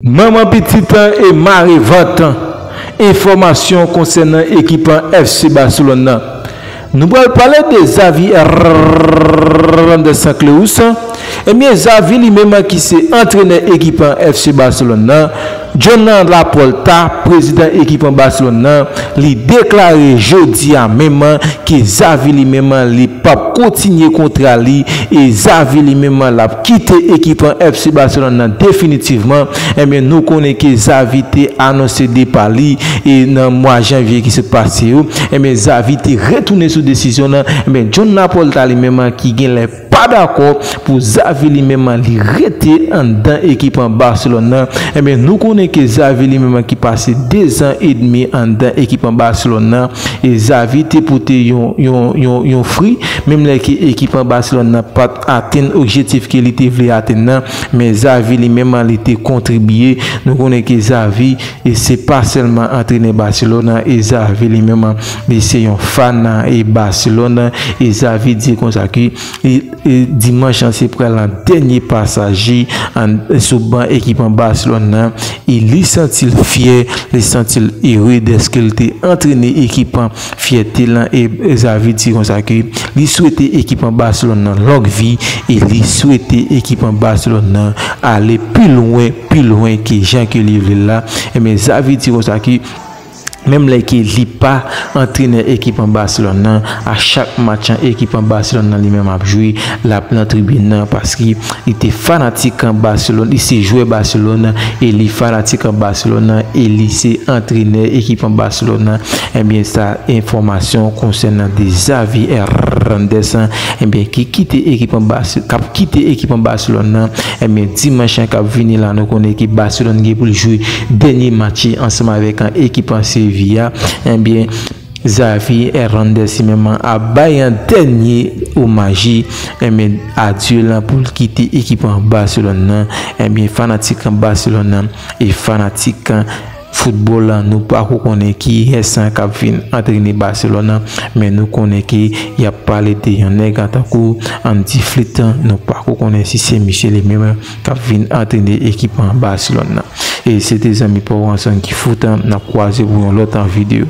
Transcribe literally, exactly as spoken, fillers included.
Manman pitit e mare vant. Enfòmasyon konsènan ekip F C Barcelone nan. Nou pral pale de Xavi Hernandez Sanklous. Ebyen, Xavi li menm ki se antrenè ekip F C Barcelone nan, Joan Laporta, prezidan ekip Barcelone nan, li deklare jodi a menm ke Xavi li menm li p ap kontinye kontra li e Xavi li menm l ap kite ekip F C Barcelone nan definitivman. Ebyen, nou konnen ke Xavi te anonse depa li e nan mwa janvye ki sot pase yo. Ebyen, Xavi te retounen sou desizyon nan. Ebyen, Joan Laporta li menm ki genlè pa dakò pou Xavi li menm li rete anndan ekip Barcelone nan. Ebyen, nou konnen ke Xavi li menm ki pase de zan edmi anndan ekip Barcelone nan, e Xavi te pote yon, yon, yon, yon fri, menm lè ke ekip Barcelone nan pa t atenn objektif ke li te vle atenn nan, men Xavi li menm li te kontribiye. Nou konnen ke Xavi, e se pa sèlman antrenè Barcelone, e Xavi li menm, li se yon fan e Barcelone, e Xavi di konsa ke e, e dimanch lan se pral an dènye pasaj li an, sou ban ekip Barcelone nan, e li santi l fyè, li santi l ere dèske l te antrene ekip fyète lan, e, e Xavi di konsa ke li swete ekip Barcelone nan long vi, e li swete ekip Barcelone nan ale pi lwen, pi lwen ke jan ke li vle l la. Ebyen, Xavi di konsa ke menm lè ke li pa antrenè ekip Barcelone nan, a chak match ekip Barcelone nan li menm ap jwe, l ap nan tribin nan, paske li te fanatik Barcelone, li se jwè Barcelone e li fanatik Barcelone e li se antrenè ekip Barcelone nan. Ebyen, sa enfòmasyon konsènan de Xavi Hernandez, ebyen, ki kite ekip Barce-, k ap kite ekip Barcelone nan. Ebyen, dimanch k ap vini la, nou konnen ke Barcelone gen pou l jwe dènye match ansanm avèk ekip Sevilla. Ebyen, Xavi Hernandez li menm ap bay an dènye omaj, ebyen, adye lan pou l kite ekip Barcelone nan. Ebyen, fanatik Barcelone nan e fanatik foutbòl lan, nou pako konnen kiyès k ap vin antrene Barcelone nan, men nou konnen ke y ap pale de yon nèg tankou Hansi Flick, nou pako konnen si se misye li menm k ap vin antrene ekip Barcelone nan. E se te zanmi pa w Anson ki fout, n ap kwaze pou yon lòt videyo.